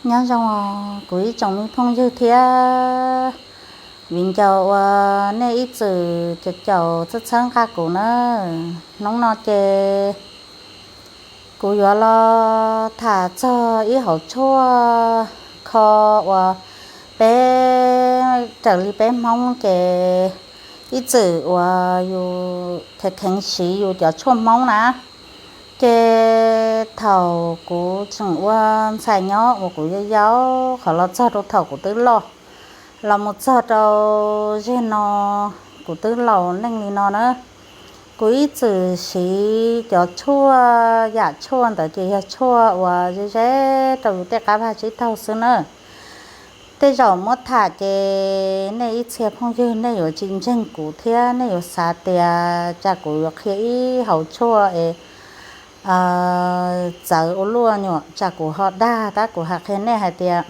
Nyob zoo kuv ib tsoom me phooj ywg thiab viv ncaus uas nej ib txwm caum caum txhawb txhawb nqa kuv na. Hnub no ces kuv yuav los tham txog ib hauv tshuaj kho uas peb, raws li peb Hmoob ces ib txwm uas yus kheev kheev siv yus cov tshuaj Hmoob na. Ces thaum kuv tseem ua ntxhais nyob uas kuv yau yau qhov los txog rau thaum kuv twb loj, los mus txog rau zeg no kuv twb laus neej li no na, kuv ib txwm siv cov tshuaj, yam tshuaj ntawd ces yog tshuaj uas ze ze rau yus tej qab vaj tsib taug xwb na. Tej zaum muab tham ces nej ib txhia phooj ywg nej yuav tsis ntseeg kuv thiab nej yuav xav tias tsam kuv yuav qhia ib hauv tshuaj es txawv ua luaj nyuam tsam kuv ho dag, tab kuv hais qhia nej hais tias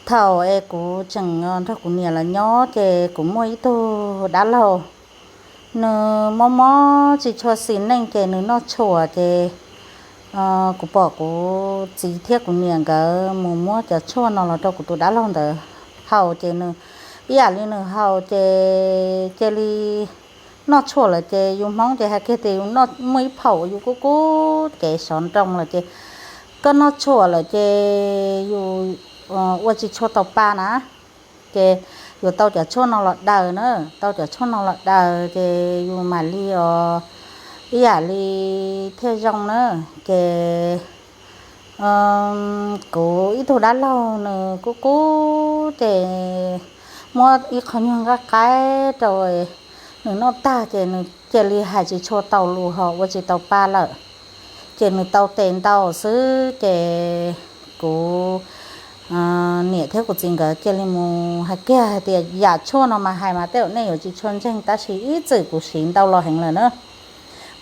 thaum es kuv tseem nrog kuv niam los nyob ces kuv muaj ib tug dab laug, nws mob mob tsis tshua xis neej ces nws noj tshuam ces kuv pom kuv txiv thiab kuv niam nkawd mus muab cov tshuaj no los rau kuv tus dab laug ntawd haus ces nws, ib yam li nws haus ces cia li noj tshuam lawm ces yus Hmoob ces hais kiag tias yus muaj ib phaum yus kub kub cev sov nroo lawm ces koj noj tshuam lawm ces yus ua tsis tshua tau pa na. Ces yus tau cov tshuaj no los daws na, tau cov tshuaj no los daws ces yus mam li os ib yam li thiaj zoo na. Ces kuv ib tug dab laug nws kub kub ces muab ib qho nyuag nqaij qaib rau nws noj tag ces nws cia li hais tsis tshua tau lus ho ua tsis tau pa lawm. Ces nws tau tes ntau xwb ces kuv niam thiab kuv txiv nkawd cia li mus hais kiag hais tias yam tshuaj no mas hais mas tej zaum nej yuav tsis tshua ntseeg tab sis ib txwm kuv siv ntau los heev lawm na.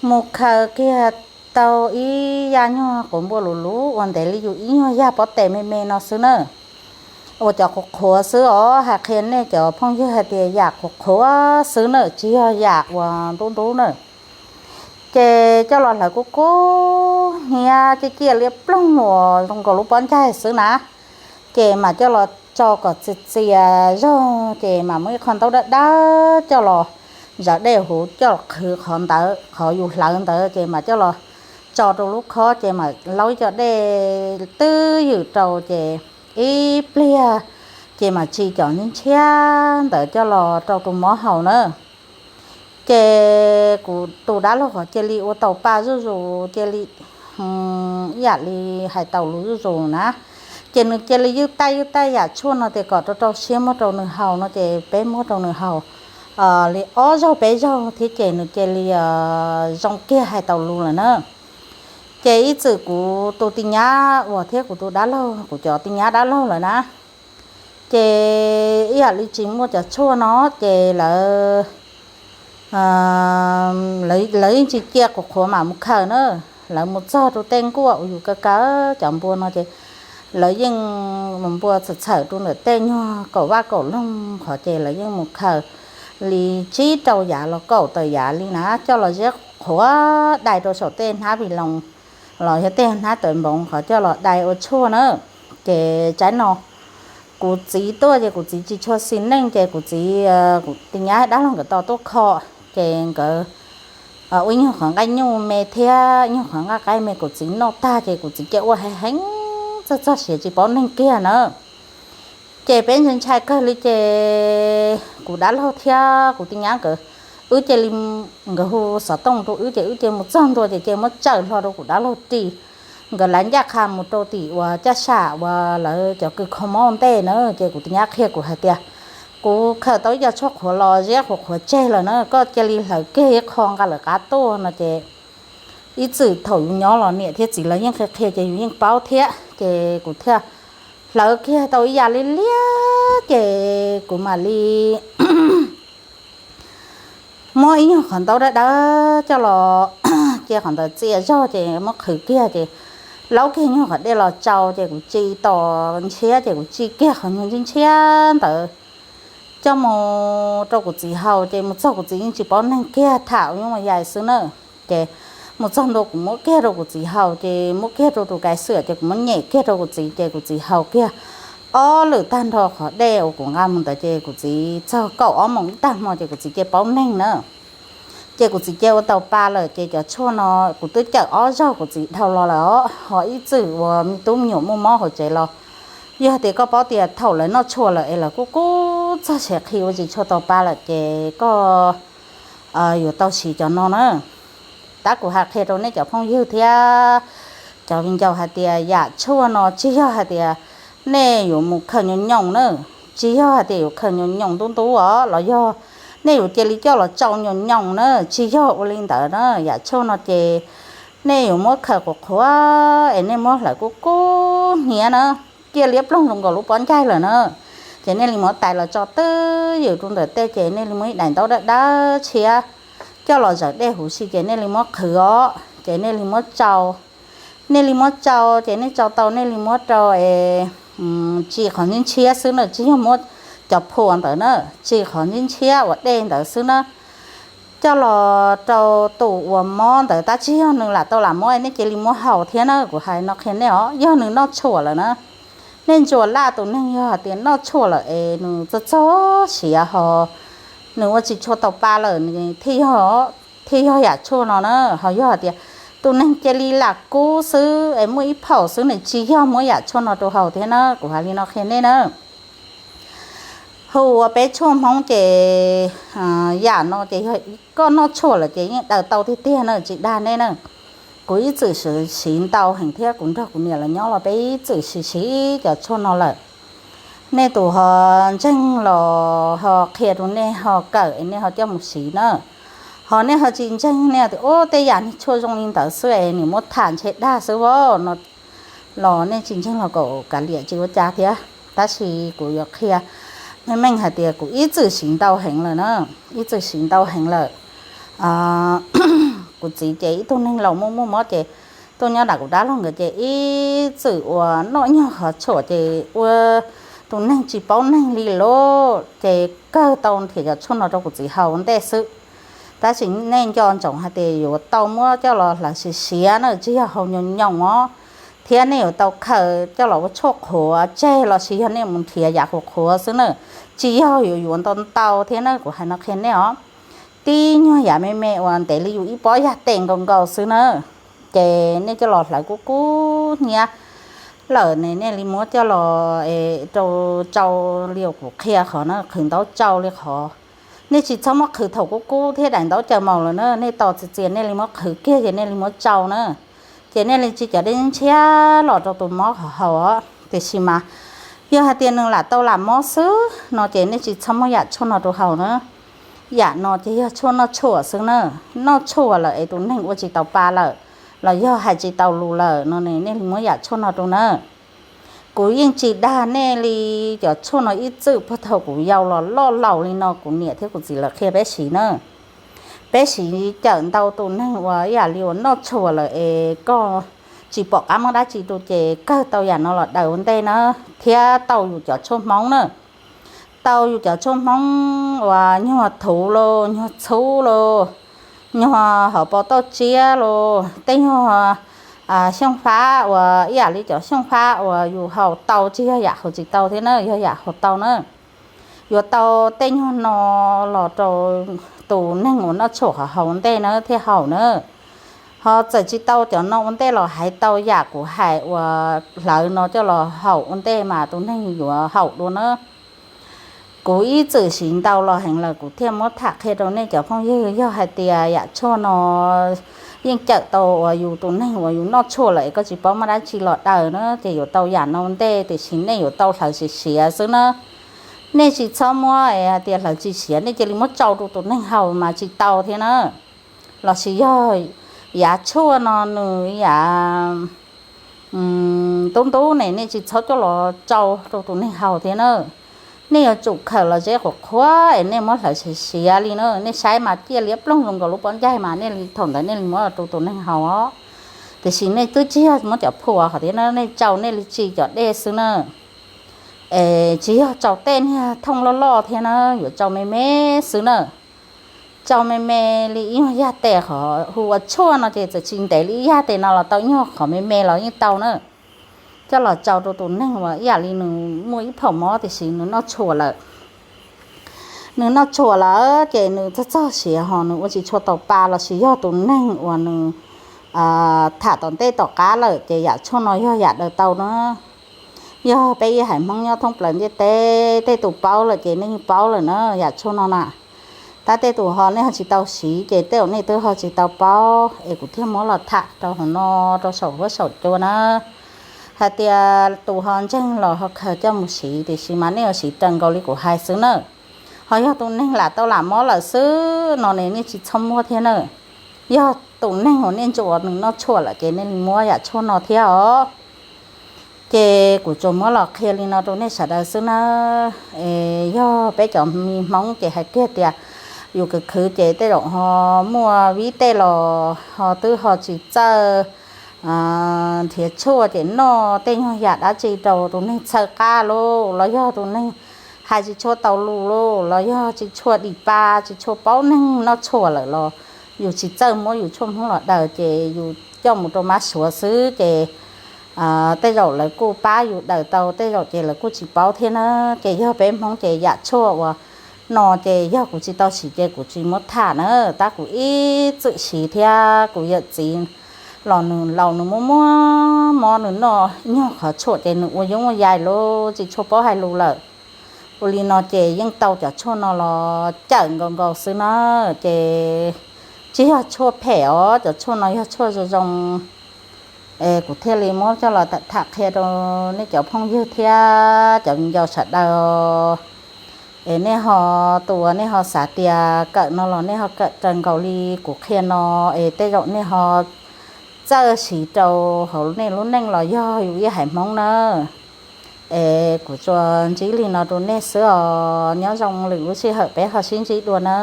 Mus khaws kiag tau ib yam nyuag quav npua luv luv uas ntev li yus ib nyuag yam pob tes me me no xwb na, uas cov qhuav qhuav xwb os, hais qhia nej cov phooj ywg hais tias yam qhuav qhuav xwb na, tsis yog yam uas ntub ntub na. Ces coj los hlawv kub kub hniab ciaj ciaj liab ploog uas zoo nkaus lub pob ncaig xwb na. Ces mam coj los tso kom txias txias zog ces mam muab ib qho ntaub dawb dawb coj los, zaws dej huv coj los qhwv qhov ntawd, qhov yus hlawv ntawd ces mam coj los tso rau lub khob ces mam laub ib co dej twb ywm rau ces ib pliag ces mam tsis cov ntshiab ntawd coj los rau tus mob haus na. Ces kuv tus dab laug qhov cia li ua tau pa zuj zus, cia li ib yam li hais tau lus zuj zus na. Ces nws cia li ywj taij ywj taij yam tshuaj no tias kom rau rau siab muab rau nws haus no ces peb muab rau nws haus li ob zaug peb zaug thiab ces nws cia li zoo kiag hais tau lus lawm na. Ces ib txwm kuv tus tij nyab uas thiab kuv tus dab laug, kuv cov tij nyab dab laug lawm na, ces ib yam li tsis muaj cov tshuaj no ces lawv lawv yeej tsis cia qhuav qhuav mam mus khaws na. Lawv mus txog rau tej nkuaj uas yus kaw kaw cov npua no ces lawv yeej mus npua txhawm txhawm rau ntawm tej nyuag kaum vaj kaum loog qhov ces lawv yeej mus khaws li tsib rau yav los kaum tawm yav li na coj los ziab qhuav dai rau saum tej hnab vi loos los yog tej hnab tawv npoov qhov coj los dai ua tshuaj na. Ces tsaib no kuv txiv tuaj ces kuv txiv tsis tshua xis neej ces kuv txiv, kuv tij nyab dab laug nkawd tau tuaj kho, ces nkawd ua ib nyuag qhov nqaij nyuj me thiab ib nyuag qhov nqaij qaib me kuv txiv noj tag ces kuv txiv cia ua heev heev txog txog siav tsis paub neeg kiag na. Ces peb ntshai ntshai kawg li ces kuv dab laug thiab kuv tij nyab nkawd, wb cia li, nkawd hu xov tooj rau wb ces wb cia mus txog ntua ces cia muab tsawm hlo rau kuv dab laug ris. Nkawd lav ncaj qha mus rau tim uas caj sam uas lawv cov kws kho mob ntej na ces kuv tij nyab qhia kuv hais tias kuv khaws tau ib co tshuaj qhuav los ziab qhuav qhuav tseg lawm na, koj cia li hlawv kiag ib qho nqa lawv qab tuaj no ces ib txwm thaum yus nyob los niam thiab txiv lawv yeej qhia qhia ces yus yeej paub thiab ces kuv thiaj hlawv kiag tau ib yam li liab ces kuv mam li muab ib nyuag qhov ntaub dawb dawb coj los, cia qhov ntawd txias zog ces muab qhwv kiag ces laub kiag nyuag qhov dej los tsau ces kuv tsis tos ntshiab ces kuv tsis kiag qhov nyuag ntshiab ntawd coj mus rau kuv txiv haus ces mus txog kuv txiv yeej tsis paub neeg kiag tham ua nyuj ua yaig xwb na. Ces mus txog ntua kuv muab kiag rau kuv txiv haus, ces muab kiag rau tus kais xwm ces kuv muab nyem kiag rau kuv txiv, ces kuv txiv haus kiag ob lwm tag nrho qhov dej uas kuv nqa mus ntawd, ces kuv txiv txog kaum ob moos ib tag hmo ces kuv txiv cia paub neeg na. Ces kuv txiv cia ua tau pa lawm, ces cov tshuaj no kuv twb cawm ob zaug kuv txiv dhau los lawm os, ho ib txwm uas me tub me nyuam muaj mob hauv tsev los, yog tias koj paub tias thaum lawv noj tshuaj lawm es lawv kuj kub txog siav qhi ua tsis tshua tau pa lawm ces koj yuav tau siv cov no na. Tab kuv hais qhia rau nej cov phooj ywg thiab cov viv ncaus hais tias yam tshuaj no tsis yog hais tias nej yuav mus khaws nyoos nyoos na, tsis yog hais tias yuav khaws nyoos nyoos ntub ntub os los yog nej yuav cia li coj los tsau nyoos nyoos na, tsis yog ua li ntawd na. Yam tshuaj no ces nej yuav muab khaws qhuav qhuav es nej muab hlawv kub kub hniav na, ciaj liab ploog zoo nkaus lub pob ncaig lawm na. Ces nej li muab tais los tso twj ywm rau ntawm tej, ces nej li muab ib daim ntaub dawb dawb tshiab coj los zawm dej huv si, ces nej li muab qhwv os, ces nej li muab tsau. Nej li muab tsau, ces nej tsau tau nej li muab rau es tsis qhov ntshiab ntshiab xwb na, tsis yog muab cov phua ntawd na, tsis qhov ntshiab ntshiab uas dej ntawd xwb na, coj los rau tus uas mob ntawd, tab tsis yog nws lam tau lam mob nej cia li muab haus thiab na. Kuv hais no qhia nej os, yog nws noj tshuaj lawm na, nej ntsuas laj tus neeg yog hais tias noj tshuaj lawm es nws txog txog siav ho nws ua tsis tshua tau pa lawm, thiaj yog yam tshuaj no na. Ho yog hais tias tus neeg cia li lam kub xwb es muaj ib phaum xwb, nws tsis yog muab yam tshuaj no rau haus thiab na. Kuv hais li no qhia nej na. Hu ua peb tshuaj Hmoob ces yam no ces yog koj noj tshuaj lawm ces yeej daws tau tiag tiag na, tsis dag nej na. Kuv ib txwm siv ntau heev thiab kuv nrog kuv niam lawv nyob los peb ib txwm siv siv cov tshuaj no lawm. Nej tus ho ntseeg los ho qhia rau nej ho kawm es nej ho coj mus siv na. Ho nej ho tsis ntseeg, nej tias ub tej yam niag tshuaj zoo li ntawd xwb es nws muab tham ntshe dag xwb vauv no los nej tsis ntseeg los kav liam tsis ua cas thiab. Tab sis kuv yuav qhia meej meej hais tias kuv ib txwm siv ntau heev lawm na, ib txwm siv ntau heev lawm. Kuv txiv ces ib tug neeg laus muaj muaj mob ces tuaj nyob nram kuv dab laug nkawd ces ib txwm uas noj nyuag qhov tshuam ces ua tus neeg tsis paub neeg li lawm, ces kawg tau nrhiav cov tshuaj no rau kuv txiv haus ua ntej xwb. Tab sis nej nco ntsoov hais tias yuav tau muab coj los hlawv siav siav na, tsis yog haus nyoos nyoos os, thiab nej yuav tau khaws coj los ua tshuaj qhuav tseg los sis yog nej mus nrhiav yam qhuav qhuav xwb na, tsis yog yuav yuav ntau ntau thiab na. Kuv hais no qhia nej os, tib nyuag yam me me uas ntev li yus ib pob yaj tes nkaus nkaus xwb na, ces nej coj los hlawv kub kub hniav lawm ne, nej li muab coj los rau tsau li uas kuv qhia qhov na, qhwv ntaub tsau li qhov. Nej tsis txhob muab qhwv thaum kub kub thiab daim ntaub caws maus lawm na, nej tos txias txias nej li muab qhwv kiag ces nej li muab tsau na. Ces nej li tsis cov dej ntshiab los rau tus mob qhov haus os. Tiam sis mas yog hais tias nws lam tau lam mob xwb no ces nej tsis txhob muab yam tshuaj no rau haus na. Yam no ces yog tshuaj noj tshuam xwb na. Noj tshuam lawm es tus neeg ua tsis tau pa lawm los yog hais tsis tau lus lawm no ne, nej li muab yam tshuaj no rau na. Kuv yeej tsis dag nej li, cov tshuaj no ib txwm puag thaum kuv yau los loj laus li no kuv niam thiab kuv txiv lawv qhia peb siv na. Peb siv cawm ntau tus neeg uas ib yam li uas noj tshuam lawm es koj tsis pom qab muab dab tsi rau ces kawg tau yam no los daws ua ntej na, thiab tau yus cov tshuaj Hmoob na. Tau yus cov tshuaj Hmoob uas nyuag thuv los nyuag txhub los nyuag hauv paus tauj tsiab los tej nyuag xyooj fab uas ib yam li cov xyooj fab uas yus haus tau, tsis yog yam haus tsis tau thiab na, yog yam haus tau na. Yuav tau tej nyuag no los rau tus neeg uas noj tshuam qhov haus ua ntej na thiaj haum na. Ho txawm tsis tau cov no ua ntej los hais tau yam kuv hais uas hlawv no coj los haum ua ntej mas tus neeg yuav haum dua na. Kuv ib txwm siv ntau los heev lawm kuv thiaj muab tham qhia rau nej cov phooj ywg. Yog hais tias yam tshuaj no yeej cawm tau uas yus tus neeg uas yus noj tshuaj lawm es koj tsis paub muab dab tsi los daws na ces yuav tau yam no ua ntej, tiam sis nej yuav tau hlawv siav siav xwb na. Nej tsis txhob muab hais tias hlawv tsis siav nej cia li muab tsau rau tus neeg haus mas tsis tau thiab na. Los sis yog yav tshuaj no nws yav ntub ntub ne nej tsis txhob coj los tsau rau tus neeg haus thiab na. Nej yuav tsum khaws los zeb qhuav qhuav es nej muab hlawv siav siav li na. Nej saib mas ciaj liab ploog zoo nkaus lub pob ncaig mas nej li thaum ntawd nej li muab rau tus neeg haus os. Tiam sis nej twb tsis yog muab cov phua qhov thiab na, nej tsau nej li tsis cov dej xwb na. Es tsis yog tsau tej niag thooj loj loj thiab na, yuav tsau me me xwb na. tsau me me li ib nyuag yaj tes, qhov hu ua tshuaj no ces txawm tsis ntev li ib yaj tes no los tau, ib nyuag qhov me me los yeej tau na. Coj los tsau rau tus neeg uas ib yam li nws muaj ib phaum mob tiam sis nws noj tshuaj lawm. Nws noj tshuaj lawm ces nws txog txog siav ho nws ua tsis tshua tau pa los sis yog tus neeg uas nws tham tom ntej tom qab lawm ces yam tshuaj no yog yam daws tau na. Yog peb ib haiv Hmoob nyob thoob plaws ntiaj teb, tej tus paub lawm ces nej yeej paub lawm na yam tshuaj no na. Tab tej tus ho nej ho tsis tau siv ces tej zaum nej twb ho tsis tau paub es kuv thiaj muab los tham rau hauv no rau saum huab saum cua na. Hais tias tus ho ntseeg los ho khaws coj mus siv, tiam sis mas nej yuav siv raws nkaus li kuv hais xwb na. Ho yog tus neeg lam tau lam mob lawm xwb no ne nej tsis txhob muab thiab na. Yog tus neeg uas nej ntsuas nws noj tshuaj lawm ces nej li muab yam tshuaj no thiab os. Ces kuv tsuas muab los qhia li no rau nej sawv daws xwb na. Yog peb cov me Hmoob ces hais kiag tias yus khwv khwv ces tej zaum ho muaj vib tej los ho twb ho tsis txawj nrhiav tshuaj ces noj tej nyuag yam dab tsi rau tus neeg txhaw qab lauj, los yog tus neeg hais tsis tshua tau lus lauj, los yog tsis tshua dim pa, tsis tshua paub neeg noj tshuaj lawm los yus tsis txawj muab yus tshuaj Hmoob los daws ces yus coj mus rau mab suav xwb ces tej zaum lawv kuj pab yus daws tau, tej zaum ces lawv kuj tsis paub thiab na. Ces yog peb Hmoob ces yam tshuaj uas no ces yog kuv tsis tau siv ces kuv tsis muab tham na. Tab kuv ib txwm siv thiab kuv yawm txiv los nws laus nws muaj muaj mob nws noj nyuag qhov tshuaj ces nws ua yoov ua yaig lauj, tsis tshua paub hais lus lawm. Ua li no ces yeej tau cov tshuaj no los cawm nkaus nkaus xwb na. Ces tsis yog tshuaj phem os, cov tshuaj no yog tshuaj zoo zoo. Es kuv thiaj li muab coj los tham qhia rau nej cov phooj ywg thiab cov viv ncaus sawv daws. Es nej ho, tus uas nej ho xav tias kawm no los nej ho kawm raws nkaus li kuv qhia no, es tej zaum nej ho txawj siv rau hauv nej lub neej los yog yus ib haiv Hmoob na. Es kuv tsuas ntsib li no rau nej xwb os, nyob zoo lwm lub sij hawm peb ho sib ntsib dua na.